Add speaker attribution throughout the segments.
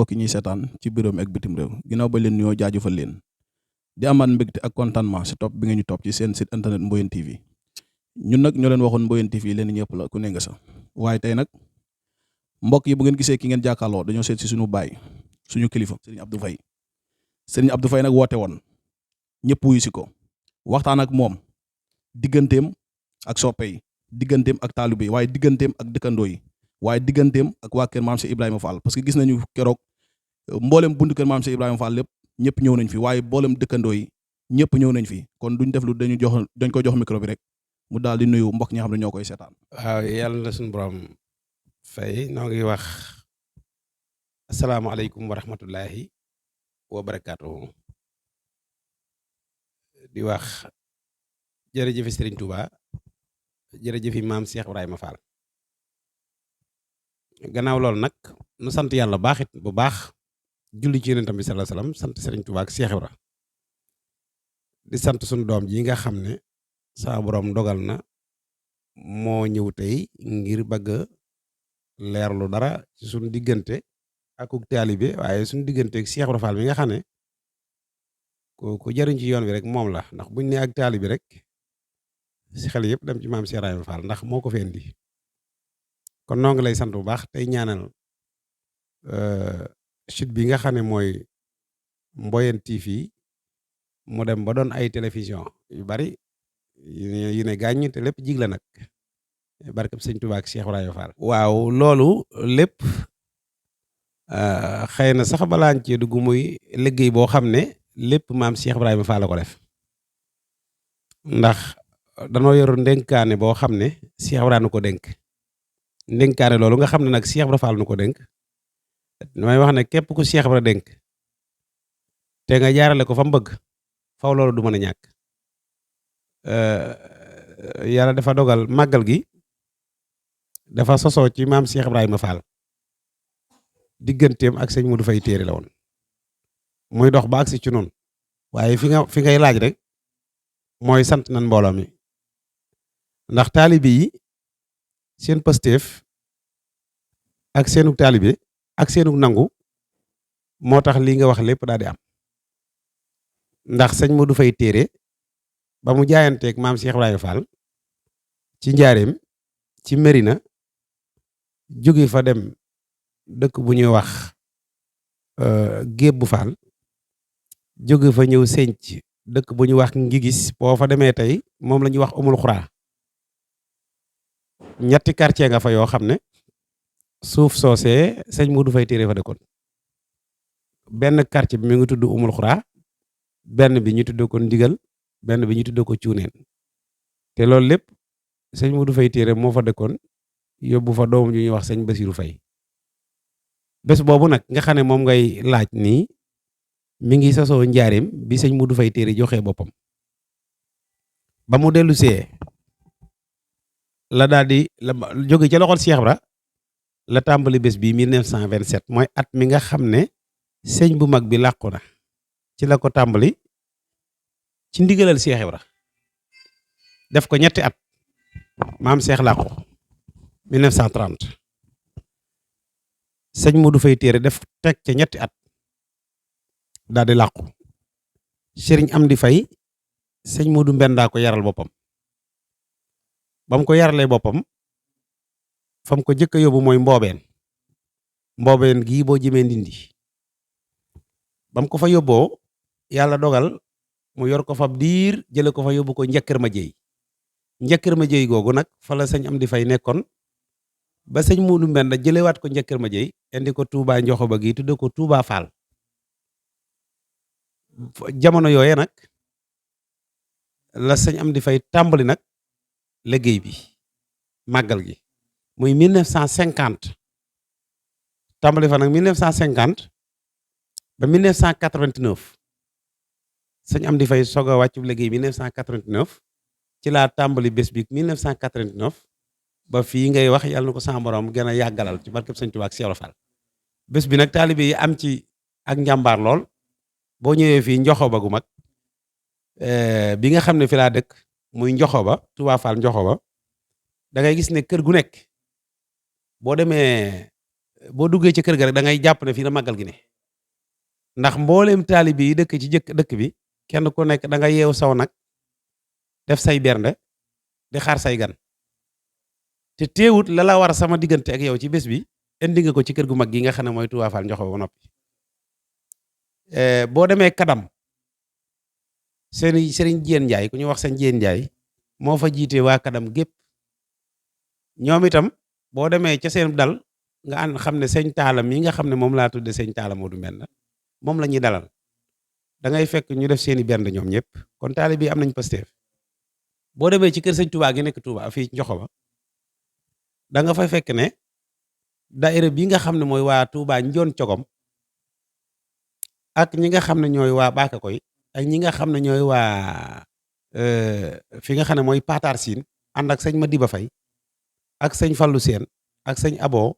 Speaker 1: mbokki ñuy seetaan ci biiram ak bitim réew ginnaaw ba leen nuyoo jaajëfal leen di amaat mbégte ak contentement si topp bi nga ñu topp ci seen site internet Mboyeen TV ñun nag ñoo leen waxoon Mboyeen TV leen ñëpp la ku ne nga sa waaye tey nag mbokk yi bu ngeen gisee ki ngeen jàkkaarloo dañoo seet si suñu baay suñu kilifa Serigne Abdou Faye nag woote woon ñëpp wuyu si ko waxtaan ak moom digganteem ak soppe yi digganteem ak taalibe yi waaye digganteem ak dëkkandoo yi waaye digganteem ak waa kër maam Cheikh Ibrahima Fall parce que gis nañu keroog mboolem buntu kër maam Cheikh Ibrahima Fall lépp ñëpp ñëw nañ fi waaye mboolem dëkkandoo yi ñëpp ñëw nañ fi kon duñ def lu dañ ko jox micro bi rek mu daal di nuyu mbokk ñi nga xam ne ñoo koy seetaan.
Speaker 2: waaw yàlla na suñu borom fay noo ngi wax asalaamaaleykum wa rahmatullahi wa barakaatuhu di wax jërëjëfi Serigne Touba jërëjëfi maam Cheikh Ibrahima Fall. gannaaw loolu nag nu sant yàlla baaxit bu baax julli ci yonentam bi sallallahu alayhi wasallam sant Serigne Touba ak Cheikh Ibra di sant suñu doom ji nga xam ne saa borom dogal na moo ñëw tey ngir bëgg a leerlu dara ci suñu diggante akuk taalibe waaye suñu diggante ak Cheikh Ibra Fall mi nga xam ne ku jariñ ci yoon wi rek moom la ndax buñ ne ak taalibe rek si xel yëpp dem ci maam Cheikh Ibrahima Fall ndax moo ko fi indi kon noo ngi lay sant bu baax tey ñaanal site bi nga xam ne mooy Mboyeen TV mu dem ba doon ay télévision yu bari yu ne gàññ te lépp jig la nag barkab sëñ Tuubaa ak Cheikh Ibrahima Fall. waaw loolu lépp xëy na sax balaañ cee dugg muy liggéey boo xam ne lépp maam Cheikh Ibrahima Fall la ko def ndax danoo yor ndénkaane boo xam ne Cheikh Ibrahima ko dénk. ndénkaane loolu nga xam ne nag Cheikh Ibra Fall nu ko dénk damay wax ne képp ku Cheikh Ibra dénk te nga jaarale ko fa mu bëgg faw loolu du mën a ñàkk yàlla dafa dogal màggal gi dafa sosoo ci maam Cheikh Ibrahima Fall digganteem ak sëñ Modou Faye téere la woon muy dox ba agsi ci noonu waaye fi ngay laaj rek mooy sant nan mbooloo mi ndax taalibe yi seen pësteef ak seenug taalibe ak seenug nangu moo tax lii nga wax lépp daal di am ndax sëñ Modou Faye téere ba mu jaayanteeg maam Cheikh Ibrahima Fall ci njaareem ci Merina jóge fa dem dëkk bu ñuy wax Gébbu Fall jóge fa ñëw senc dëkk bu ñuy wax Ngigis boo fa demee tey moom la ñuy wax Umul Xuraa ñetti quartier nga fa yoo xam ne suuf soosee sëñ Modou Faye téere fa dëkkoon benn quartier bi mi ngi tudd Umul Xuraa benn bi ñu tudd ko Ndigal benn bi ñu tudd ko Cuuneen te loolu lépp sëñ Modou Faye téere moo fa dëkkoon yóbbu fa doom ju ñuy wax sëñ Basiru Faye bés boobu nag nga xam ne moom ngay laaj nii mi ngi sosoo njaareem bi sëñ Modou Faye téere joxee boppam ba mu dellu see la daal di la jóge ca loxol Cheikh Ibra la tàmbali bés bi 1927 mooy at mi nga xam ne sëñ bu mag bi làqu na ci la ko tàmbali ci ndigalal Cheikh Ibra def ko ñetti at maam Cheikh làqu 1930 sëñ Modou Faye téere def teg ca ñetti at daal di làqu sëriñ Amdi Faye sëñ Modou Mbenda ko yaral boppam ba mu ko yaralee boppam fa mu ko jëkk a yóbbu mooy mboobeen gii boo jëmee Ndindi ba mu ko fa yóbboo yàlla dogal mu yor ko fab diir jële ko fa yóbbu ko njëkkër ma jéy googu nag fa la sëñ Amdi Faye nekkoon ba sëñ Modou Mbenda jëlewaat ko njëkkër ma jéy indi ko Touba Njoxo ba gi tudde ko Touba Fall jamono yooye nag la sëñ Amdi Faye tàmbali nag liggéey bi màggal gi muy 1950 tàmbali fa nag 1950 ba 1989 sëñ Amdi Faye soog a wàccu liggéey 1989 ci laa tàmbali bés bi 1989 ba fii ngay wax yàlla na ko sama borom gën a yàggalal ci barkeb sëñ Tuubaa ak Cheikh Ibra Fall bés bi nag taalibe yi am ci ak njàmbaar lool boo ñëwee fii Njoxoba gu mag bi nga xam ne fi laa dëkk muy Njoxoba Touba Fall Njoxoba da ngay gis ne kër gu nekk boo demee boo duggee ci kër ga rek da ngay jàpp ne fii la màggal gi ne ndax mbooleem taalibe yi dëkk ci dëkk bi kenn ku nekk da nga yeew saw nag def say bernde di xaar say gan te teewut la la war sama diggante ak yow ci bés bi indi nga ko ci kër gu mag gi nga xam ne mooy Touba Fall Njoxo ba noppi boo demee Kadam sëriñ Jéen Njaay ku ñu wax sëñ Jéen Njaay moo fa jiite waa Kadam gépp ñoom itam boo demee ca seen dal nga ànd xam ne sëñ Taalam yi nga xam ne moom laa tudde sëñ Taala Moodu Mbenda moom la ñuy dalal da ngay fekk ñu def seeni bernde ñoom ñëpp kon taalibe bi am nañ Pastef boo demee ci kër sëñ Touba gi nekk Touba fii Njoxo ba da nga fay fekk ne daayira bi nga xam ne mooy waa Touba Njoon Cogom ak ñi nga xam ne ñooy waa Baaka Koy ak ñi nga xam ne ñooy waa fi nga xam ne mooy Pataar Siin ànd ak sëñ Madiba Fay ak sëñ Fallu Seen ak sëñ Abo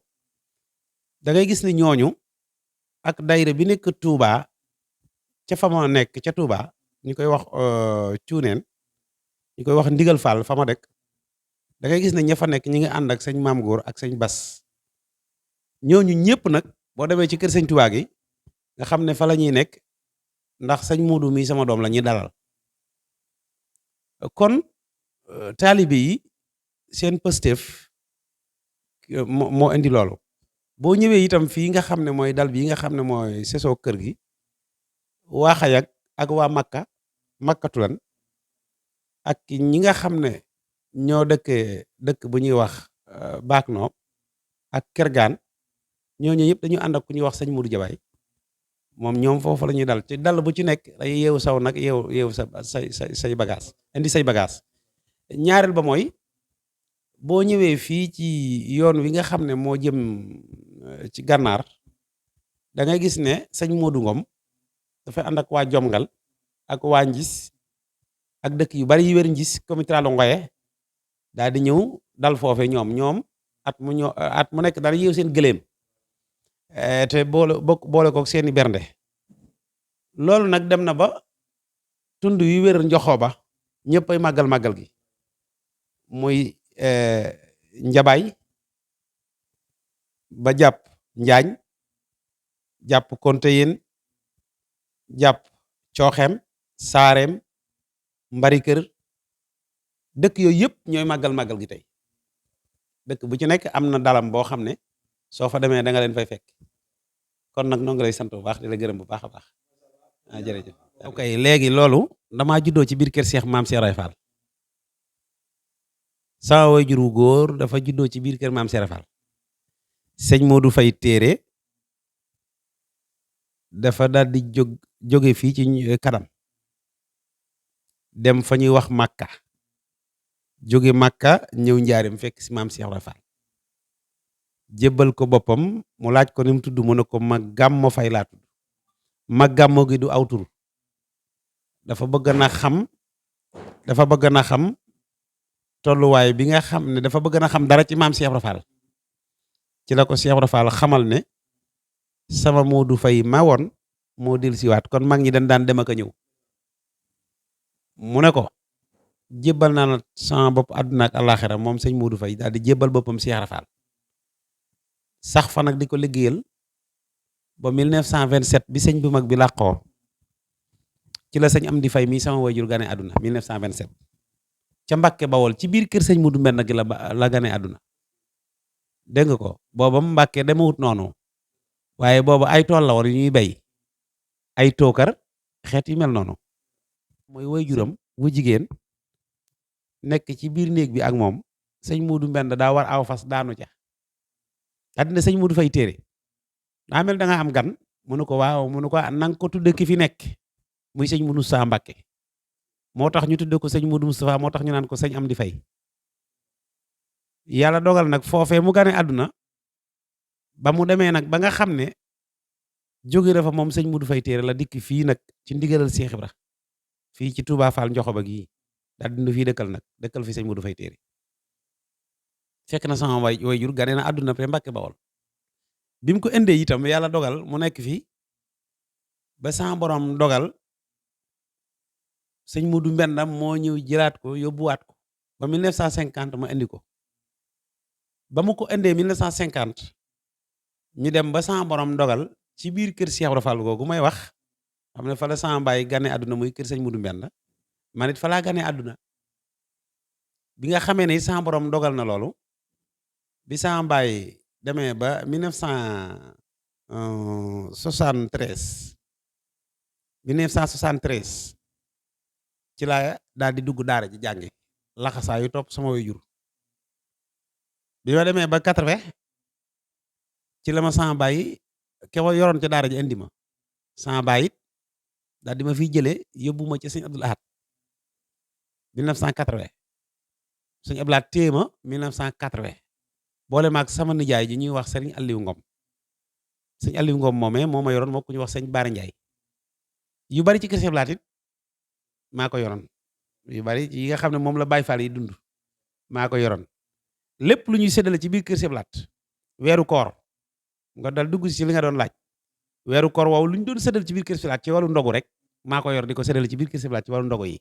Speaker 2: da ngay gis ne ñooñu ak daayira bi nekk Touba ca fa ma nekk ca Touba ñu koy wax cuuneen ñu koy wax ndigal Fall fa ma dëkk da ngay gis ne ña fa nekk ñi ngi ànd ak sëñ Maam Góor ak sëñ Bas ñooñu ñëpp nag boo demee ci kër sëñ Touba gi nga xam ne fa la ñuy nekk ndax sëñ Muudu mi sama doom la ñuy dalal kon taalibe yi seen Pastef moo indi loolu boo ñëwee itam fii nga xam ne mooy dal bii nga xam ne mooy sesoo kër gi waa Xayak ak waa Makkatulan ak ñi nga xam ne ñoo dëkk bu ñuy wax baak noo ak Kergaan ñooñu yëpp dañu ànd ak ku ñuy wax sëñ Modou Jabaay moom ñoom foofu la ñuy dal ci dal bu ci nekk day yeewu saw nag yeewu say bagage indi say bagage ñaareel ba mooy boo ñëwee fii ci yoon wi nga xam ne moo jëm ci gànnaar da ngay gis ne sëñ Modou Ngom dafay ànd ak waa Jomgal ak waa Njis ak dëkk yu bari yu wér Njis comitral Ngoye daal di ñëw dal foofe ñoom at mu nekk daal yeew seen gëléem te boole kook seeni bernde loolu nag dem na ba tund yu wér Njoxo ba ñëpp ay màggal gi muy Njabaay ba jàpp Njaañ jàpp Konteyen jàpp Cooxeem Saareem Mbari Kër dëkk yooyu yëpp ñooy màggal gi tey dëkk bu ci nekk am na dalam boo xam ne soo fa demee da nga leen fay fekk kon nag noo ngi lay sant bu baax di la gërëm bu baax a baax jërëjëf. ok léegi loolu damaa juddoo ci biir kër Cheikh Maam Cheikh Ibra Fall sama waajur wu góor dafa juddoo ci biir kër Maam Cheikh Ibra Fall sëñ Modou Fay téere dafa daal di jóge fii ci Kadam dem fa ñuy wax Makka jóge Makka ñëw Njaareem fekk si Maam Cheikh Ibra Fall jébbal ko boppam mu laaj ko ni mu tudd mu ne ko ma gàmmo fay laa tudd ma gàmmo gi du aw tur dafa bëgg na xam tolluwaay bi nga xam ne dafa bëgg na xam dara ci Maam Cheikh Ibra Fall ci la ko Cheikh Ibra Fall xamal ne sama Modou Fay ma woon moo del siwaat kon mag ñi dañ daan dem ak a ñëw mu ne ko jébbal naa la sama bopp àdduna ak àllaaxira moom sëñ Modou Fay daal di jébbal boppam Cheikh Ibra Fall sax fa nag di ko liggéeyal ba 1927 bi sëñ bu mag bi làqoo ci la sëñ Amdi Fay mii sama wayjur gane àdduna 1927 ca Mbàkke Bawol ci biir kër sëñ Modou Mbenn gi la gane àdduna dégg nga ko booba Mbàkke demawut noonu waaye booba ay tool la woon yu ñuy bay ay tookar xeet yu mel noonu mooy wayjuram wu jigéen nekk ci biir néeg bi ak moom sëñ Modou Mbenn daa war aw fas daanu ca àddina sëñ Modou Fay téere daa mel da nga am gan mu ne ko waaw mu ne ko nanga ko tudde ki fi nekk muy sëñ Modou Moustapha Mbàkke moo tax ñu tudde ko sëñ Modou Moustapha moo tax ñu naan ko sëñ Amdi Fay yàlla dogal nag foofee mu gane àdduna ba mu demee nag ba nga xam ne jóge na fa moom sëñ Modou Fay téere la dikk fii nag ci ndigalal Cheikh Ibra fii ci Touba Fall Njoxo ba gii daal dina fii dëkkal fi sëñ Modou Fay téere fekk na sama waajur gane na àdduna pe Mbàkke Bawol bi mu ko indee itam yàlla dogal mu nekk fii ba sama borom dogal sëñ Modou Mbenda moo ñëw jëlaat ko yóbbuwaat ko ba 1950 ma indi ko ba mu ko indee 1950 ñu dem ba sama borom dogal ci biir kër Cheikh Ibra Fall googu may wax xam ne fa la sama baay gane àdduna muy kër sëñ Mudu Mbenda man it fa laa gane àdduna bi nga xamee ne sama borom dogal na loolu bi sama baay demee ba 1973 ci laa daal di dugg daara ji jàngi laxasaa yu topp sama waajur bi ma demee ba 80 ci la ma sama baay ke wa yoroon ca daara ji indi ma sama baay it daal di ma fiy jëlee yóbbu ma ci sëñ Abdul Ahad 1980 sëñ Abdul Ahad téye ma 1980 boole maag sama nijaay ji ñuy wax sëriñ Aliou Ngom sëñ Aliou Ngom moomee moo ma yoroon moo ku ñuy wax sëñ Baara Ndiaye yu bari ci kër Sëñ Abdul Ahad it maa ko yoroon yu bari yi nga xam ne moom la Baay Faal yi dund maa ko yoroon lépp lu ñuy séddale ci biir kër Sëñ Abdul Ahad weeru koor nga dal dugg ci li nga doon laaj weeru koor waaw lu ñu doon séddale ci biir kër Sëñ Abdul Ahad ci wàllu ndogu rek maa ko yor di ko séddale ci biir kër Sëñ Abdul Ahad ci wàllu ndogu yi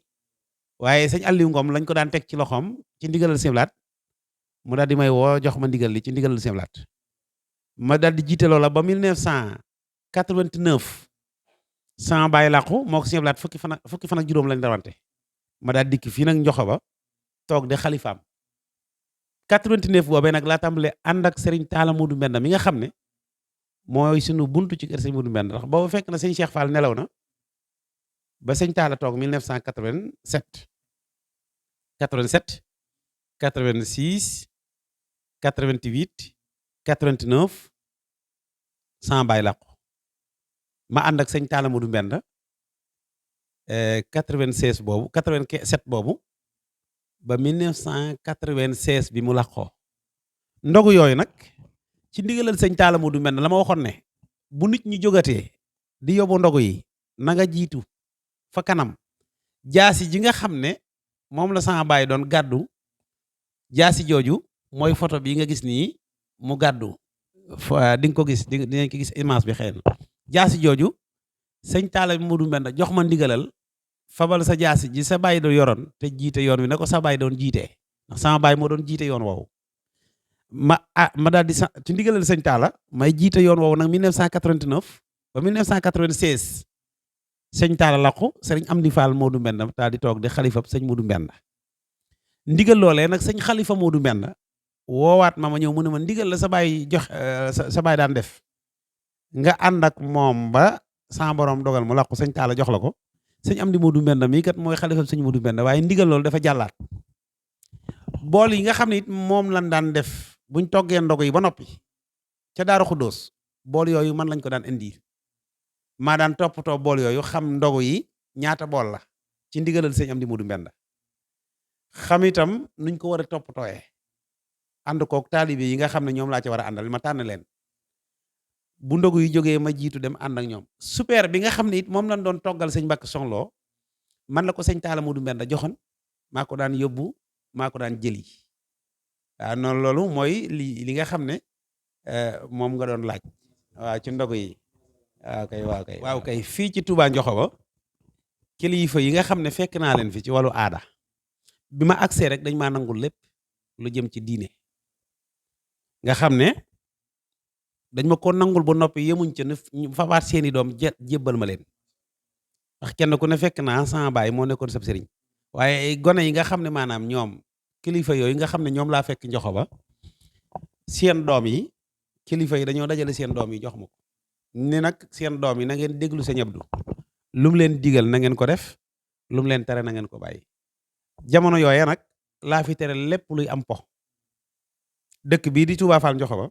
Speaker 2: waaye sëñ Aliou Ngom lañ ko daan teg ci loxoom ci ndigalal Sëñ Abdul Ahad mu daal di may woo jox ma ndigal li ci ndigalal Sëñ Abdul Ahad ma daal di jiite loola ba 1989 sama baay làqu moo ko Sëñ Abdul Ahad fukki fan ak juróom lañ rawante ma daal dikk fii nag njoxo ba toog de xalifaam 89 boobee nag laa tàmbalee ànd ak Serigne Talla Modou Mbenda mi nga xam ne mooy sunu buntu ci kër sëñ Modou Mbenda ndax boobu fekk na sëñ Cheikh Fall nelaw na ba sëñ Talla toog 1987 86 88 89 sama baay làqu ma ànd ak sëñ Talla Modou Mbenda 96 boobu 87 boobu ba 1996 bi mu làqoo ndogu yooyu nag ci ndigalal sëñ Talla Modou Mbenda la ma waxoon ne bu nit ñi jógatee di yóbbu ndogu yi na nga jiitu fa kanam jaasi ji nga xam ne moom la sama baay doon gàddu jaasi jooju mooy photo bi nga gis nii mu gàddu di nga ko gis dinañ ko gis image bi xëy na jaasi jooju sëñ Talla Modou Mbenda jox ma ndigalal fabal sa jaasi ji sa baay doon yoroon te jiite yoon wi na ko sa baay doon jiite ndax sama baay moo doon jiite yoon woowu ma daal di ci ndigalal sëñ Talla may jiite yoon woowu nag 1989 ba 1996 sëñ Talla laqu sëriñ Amdi Fall Modou Mbenda daal di toog di xalifa sëñ Modou Mbenda ndigal loolee nag sëñ xalifa Modou Mbenda woowaat ma ñëw mu ne ma ndigal la sa baay jox sa baay daan def nga ànd ak moom ba sama borom dogal mu laqu sëñ Talla jox la ko sëñ Amdi Modou Mbenda mii kat mooy xalifa sëñ Modou Mbenda waaye ndigal loolu dafa jàllaat bool yi nga xam ne it moom lañ daan def buñ toggee ndogu yi ba noppi ca Daaru Xuddoos bool yooyu man lañ ko daan indi maa daan toppatoo bool yooyu xam ndogu yi ñaata bool la ci ndigalal sëñ Amdi Modou Mbenda xam itam nuñ ko war a toppatooyee ànd kook taalibe yi nga xam ne ñoom laa ci war a àndal ma tànn leen bu ndogu yi jógee ma jiitu dem ànd ak ñoom super bi nga xam ne it moom lañ doon toggal sëñ Mbàkke Soxloo man la ko sëñ Talla Modou Mbenda joxoon maa ko daan yóbbu maa ko daan jëli waaw noonu loolu mooy li nga xam ne moom nga doon laaj waaw ci ndogu yi waaw kay fii ci Touba Njoxoba kilifa yi nga xam ne fekk naa leen fi ci wàllu aada bi ma agsee rek dañ maa nangul lépp lu jëm ci diine nga xam ne dañ ma ko nangul ba noppi yemuñ ca ne fabaat seeni doom jébbal ma leen ndax kenn ku ne fekk naa sama baay moo nekkoon sab sëriñ waaye gone yi nga xam ne maanaam ñoom kilifa yooyu nga xam ne ñoom laa fekk Njoxoba seen doom yi kilifa yi dañoo dajale seen doom yi jox ma ko ne nag seen doom yi na ngeen déglu sëñ Abdou lu mu leen digal na ngeen ko def lu mu leen tere na ngeen ko bàyyi jamono yooya nag laa fi tere lépp luy am po dëkk bii di Touba Fall Njoxoba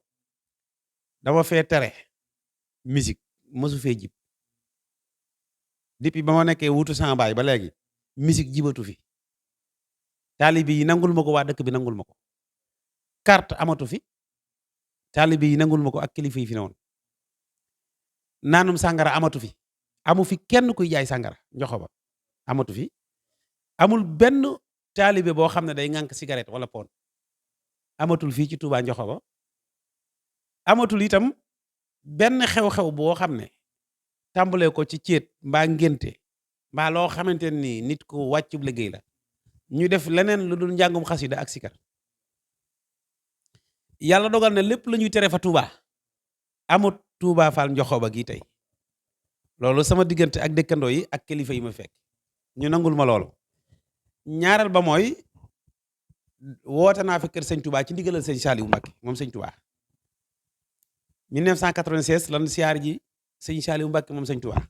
Speaker 2: dama fee tere musique mosu fee jib depuis ba ma nekkee wutu sama baay ba léegi musique jibatu fi taalibi yi nangul ma ko waa dëkk bi nangul ma ko carte amatu fi taalibi yi nangul ma ko ak kilifa yi fi ne woon naanum sàngara amatu fi amu fi kenn kuy jaay sàngara Njoxoba amatu fi amul benn taalibe boo xam ne day ŋànk cigarette wala pon amatul fii ci Touba Njoxoba amatul itam benn xew-xew boo xam ne tàmbalee ko ci céet mbaa ngénte mbaa loo xamante ni nit ku wàccub liggéey la ñu def leneen lu dul njàngum xasida ak sikar yàlla dogal na lépp la ñuy tere fa Touba amut Touba Fall Njoxoba gi tey loolu sama diggante ak dëkkandoo yi ak kilifa yi ma fekk ñu nangul ma loolu ñaareel ba mooy woote naa fi kër sëñ Touba ci ndigalal sëñ Saliou Mbacké moom sëñ Touba 1996 lan siyaar ji sëñ Saliou Mbacké moom sëñ Touba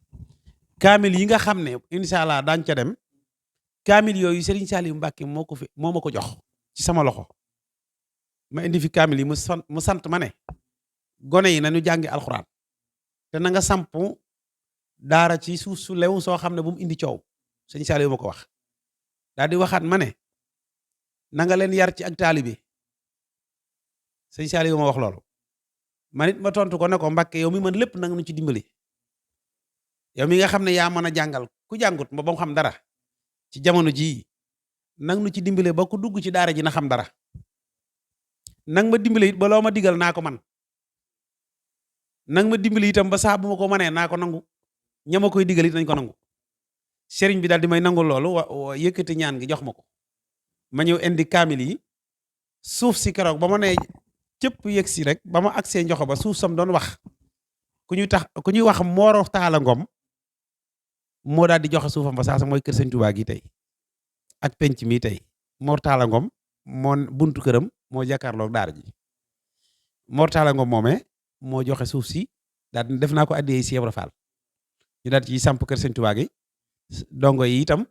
Speaker 2: kaamil yi nga xam ne incha allah daañ ca dem kaamil yooyu sëriñ Saliou Mbacké moo ma ko jox ci sama loxo ma indi fi kaamil yi mu sant ma ne gone yi nañu jàngi alxuraan te na nga samp daara ci suuf su lew soo xam ne bu mu indi coow sëñ Saliou ma ko wax daal di waxaat ma ne na nga leen yar ci ak taalibe sëñ Saliou ma wax loolu man it ma tontu ko ne ko Mbacké yow mi mën lépp nanga nu ci dimbali yow mi nga xam ne yaa mën a jàngal ku jàngut ba mu xam dara ci jamono jii nang nu ci dimbale ba ku dugg ci daara ji na xam dara nang ma dimbale it ba loo ma digal naa ko man nang ma dimbali itam ba saa bu ma ko mënee naa ko nangu ñama koy digal it nañ ko nangu sëriñ bi daal di may nangul loolu yëkkati ñaan gi jox ma ko ma ñëw indi kaamil yi suuf si keroog ba ma nee cëpp yegg si rek ba ma agsee njoxo ba suuf sam doon wax ku ñuy wax Mooro Taala Ngom moo daal di joxe suufam ba saasa mooy kër sëñ Touba gi tey ak penc mi tey Mor Taala Ngom moo buntu këram moo jàkkaarloog daara ji Mor Taala Ngom moomee moo joxe suuf si daal def naa ko addiyee Cheikh Ibra Fall ñu daal ci samp kër sëñ Touba gi dongo yi itam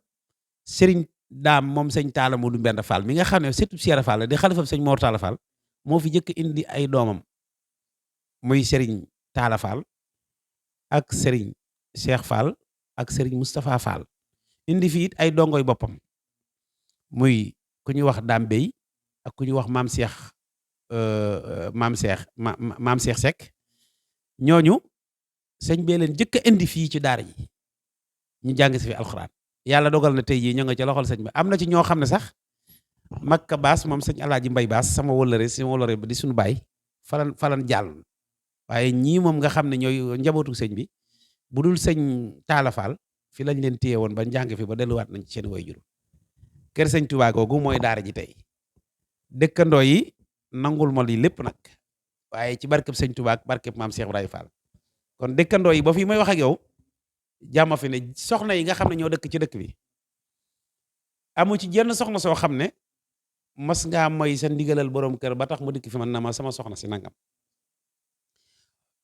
Speaker 2: sëriñ daam moom sëñ Taala Moodu Mbenda Fall mi nga xam ne surtout Cheikh Ibra Fall la di xalifam sëñ Mor Taala Fall moo fi jëkk indi ay doomam muy sëriñ Taala Fall ak sëriñ Cheikh Fall ak sëriñ Moustapha Fall indi fi it ay dongoy boppam muy ku ñuy wax Dame Bey ak ku ñuy wax maam Cheikh Seck ñooñu sëñ bee leen jëkk a indi fii ci daara ji ñu jàng si fi alxuraan yàlla dogal na tey jii ñoo nga ca loxol sëñ bi am na ci ñoo xam ne sax Makka Baas moom sëñ Alaaji Mbay Baas sama wëllëre ba di suñu baay falan jàll waaye ñii moom nga xam ne ñooy njabootu sëñ bi bu dul sëñ Taala Fall fi lañ leen téye woon ba njàng fi ba delluwaat nañ ci seen waajur kër sëñ Touba googu mooy daara ji tey dëkkandoo yi nangul ma lii lépp nag waaye ci barkeb sëñ Touba ak barkeb maam Cheikh Ibrahima Fall kon dëkkandoo yi ba fi may wax ak yow jàmm fi ne soxna yi nga xam ne ñoo dëkk ci dëkk bi amu ci jenn soxna soo xam ne mas ngaa moy sa ndigalal borom kër ba tax mu dikk fi man na ma sama soxna si nangam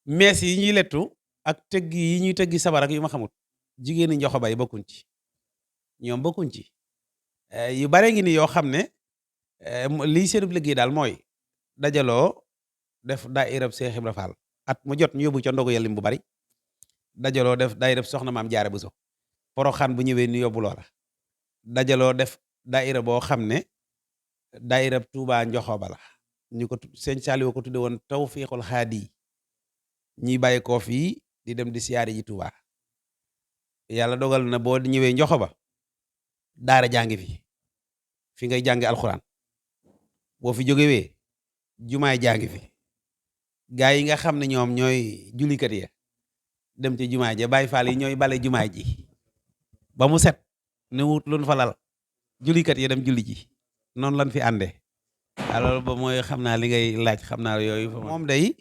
Speaker 2: mees yi ñuy lettu ak tëgg yi ñuy tëggi sabar ak yu ma xamut jigéen ñi njoxo bay bokkuñ ci ñoom bokkuñ ci yu bare ngi ni yoo xam ne lii seenub liggéey daal mooy dajaloo def daayirab Seex Ibra Faal at mu jot ñu yóbbu ca ndogu yàllim bu bari dajaloo def daayirab soxna maam Jaara Buso Poroxaan bu ñëwee ñu yóbbu loola dajaloo def daayira boo xam ne daayirab Tuubaa Njoxoba la ñu ko sëñ Saaliw ko tudde woon Tawfiixul Haadi ñiy bàyyi koo fii di dem di siyaari ji Tuubaa yàlla dogal na boo ñëwee Njoxoba daara jàngi fi ngay jàngi alxuraan boo fi jógewee jumaay jàngi fi gaa yi nga xam ne ñoom ñooy jullikat ya dem ci jumaay ja Baay Faal yi ñooy bale jumaay ji ba mu set ne wut luñ fa lal jullikat ya dem julli ji noonu lañ fi àndee alors ba mooy xam naa li ngay laaj xam naa yooyu moom day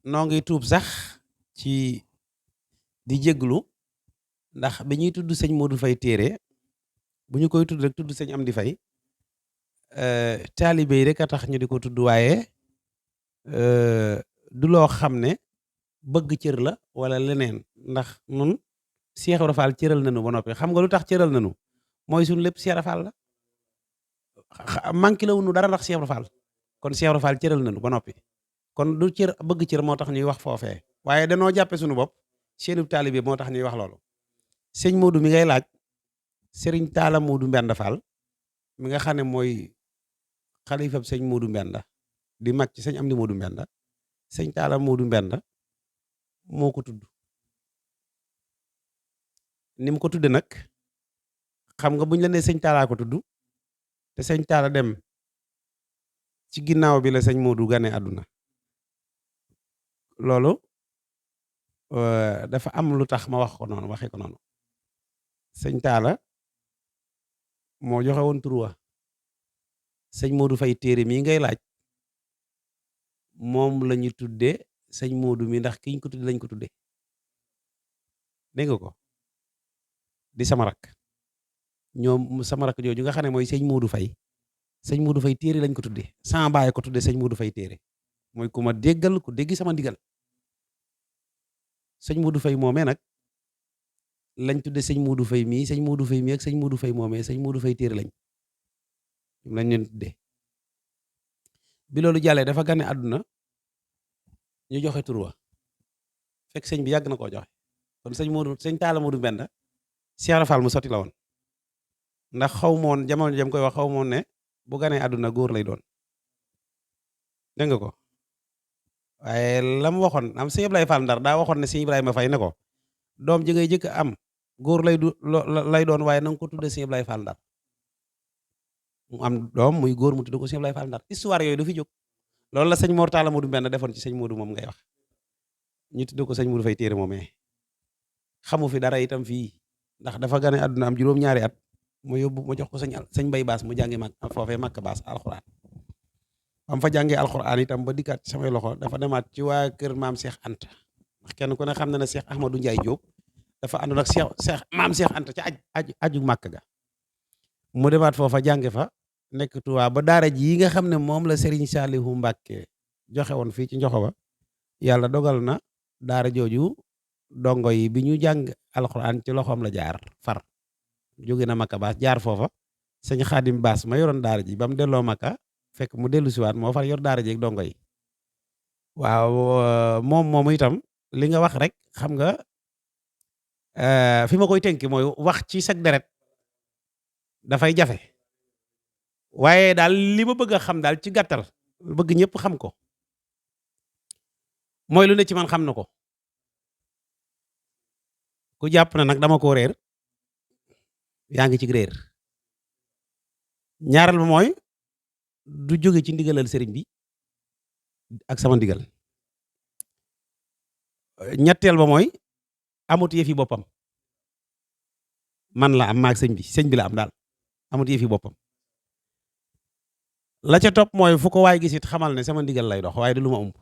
Speaker 2: noo ngi tuub sax ci di jéglu ndax bi ñuy tudd sëñ Modou Faye téere bu ñu koy tudd rek tudd sëñ Amdi Faye taalibe yi rek a tax ñu di ko tudd waaye du loo xam ne bëgg cër la wala leneen ndax nun Cheikh Ibra Fall cëral nañu ba noppi xam nga lu tax cëral nañu mooy suñu lépp Cheikh Ibra Fall la manqué la wunu dara ndax Cheikh Ibra Fall kon Cheikh Ibra Fall cëral nañu ba noppi kon du cër bëgg cër moo tax ñuy wax foofee waaye danoo jàppe suñu bopp seenub taalibe moo tax ñuy wax loolu sëñ Modou mi ngay laaj sëriñ Taala Moodu Mbenda Fall mi nga xam ne mooy xalifab sëñ Moodu Mbenda di mag ci sëñ Amdi Moodu Mbenda sëñ Taala Moodu Mbenda moo ko tudd ni mu ko tudde nag xam nga buñ la nee sëñ Taala ko tudd te sëñ Taala dem ci ginnaaw bi la sëñ Moodu gane àdduna loolu dafa am lu tax ma wax ko noonu waxe ko noonu sëñ Taala moo joxe woon tur wa sëñ Modou Faye téere mii ngay laaj moom la ñu tudde sëñ Moodu mi ndax kiñ ko tudde lañ ko tudde dégg nga ko di sama rak ñoom sama rak jooju nga xam ne mooy sëñ Moodu Fay sëñ Moodu Fay téere lañ ko tudde sama baay ko tudde sëñ Moodu Fay téere mooy ku ma déggal ku déggi sama ndigal sëñ Moodu Fay moomee nag lañ tudde sëñ Moodu Fay mii sëñ Moodu Fay mii ak sëñ Moodu Fay moomee sëñ Moodu Fay téere lañ leen tudde bi loolu jàllee dafa gane àdduna ñu joxe tur wa fekk sëñ bi yàgg na koo joxe kon sëñ Taala Moodu Mbenda Cheikh Ibra Fall mu sotti la woon ndax xaw ma woon jamono jam koy wax xaw ma woon ne bu ganee àdduna góor lay doon dégg nga ko waaye la mu waxoon am sëñ Ibrahima Fall Ndar daa waxoon ne sëñ Ibrahima Fay ne ko doom ji ngay jëkk am góor lay doon waaye na nga ko tudde sëñ Ibrahima Fall Ndar mu am doom muy góor mu tudde ko sëñ Ibrahima Fall Ndar histoire yooyu du fi jóg loolu la sëñ Mor Talla Moodu Mbenda defoon ci sëñ Moodu moom ngay wax ñu tudde ko sëñ Moodu Fay téere moomee xamu fi dara itam fii ndax dafa gane àdduna am juróom-ñaari at mu yóbbu ma jox ko sëñ Bay Baas mu jàngi mag foofee Makka Baas alxuraan am fa jàngee alxuraan itam ba dikkaat ci samay loxo dafa demaat ci waa kër maam Cheikh Anta ndax kenn ku ne xam na ne Cheikh Ahmadou Ndiaye Diop dafa àndoon ak maam Cheikh Anta ci aju Makka ga mu demaat foofa jànge fa nekk Tuubaa ba daara ji yi nga xam ne moom la Serigne Saliou Mbacke joxe woon fii ci Njoxo ba yàlla dogal na daara jooju dongo yi bi ñu jàng alxuraan ci loxoom la jaar far jóge na Makka Baas jaar foofa sëñ Xaadim Baas ma yoroon daara ji ba mu delloo Makka fekk mu dellu siwaat moo far yor daara ji ak dongo yi waaw moom itam li nga wax rek xam nga fi ma koy tënki mooy wax ci sag deret dafay jafe waaye daal li ma bëgg a xam daal ci gàttal bëgg ñëpp xam ko mooy lu ne ci man xam na ko ku jàpp na nag dama ko réer yaa ngi ci réer ñaareel ba mooy du jóge ci ndigalal sëriñ bi ak sama ndigal ñetteel ba mooy amut yëfi boppam man la am maag sëñ bi la am daal amut yëfi boppam la ca topp mooy fu ko waay gisit xamal ne sama ndigal lay dox waaye du lu ma umb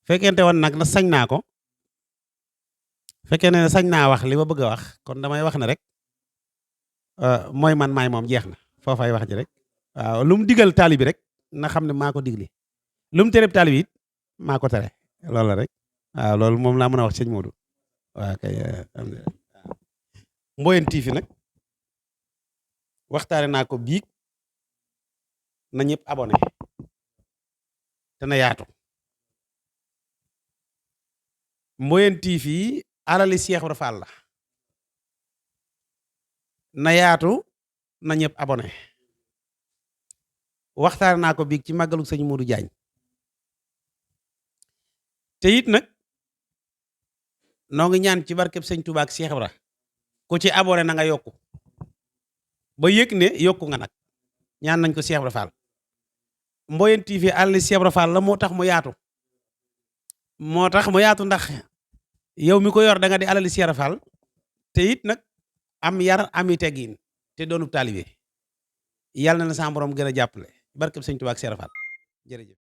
Speaker 2: fekkente woon nag na sañ naa ko fekkee ne sañ naa wax li ma bëgg a wax kon damay wax ne rek mooy man maay moom jeex na foofay wax ji rek waaw lu mu digal taali bi rek na xam ne maa ko digle lu mu tereb taali bi it maa ko tere loolu la rek waaw loolu moom laa mën a wax sëñ Modou waaw kay Mboyeen TV nag waxtaane naa ko biig na ñëpp abonné te na yaatu Mboyeen TV alali Cheikh Ibra Fall la na yaatu na ñëpp abonné waxtaane naa ko biig ci màggalu sëñ Modou Diagne te it nag noo ngi ñaan ci barkeb sëñ Touba ak Cheikh Ibra ku ci abonné na nga yokku ba yëg ne yokku nga nag ñaan nañ ko Cheikh Ibra Fall Mboyeen TV alali Cheikh Ibra Fall la moo tax mu yaatu ndax yow mi ko yor da nga di alali Cheikh Ibra Fall te it nag am yar ami teggin te doonub taalibe yàlla na sa borom gën a jàppale barkeb sëñ Tuubaa ak Cheikh Ibra Fall jërëjëf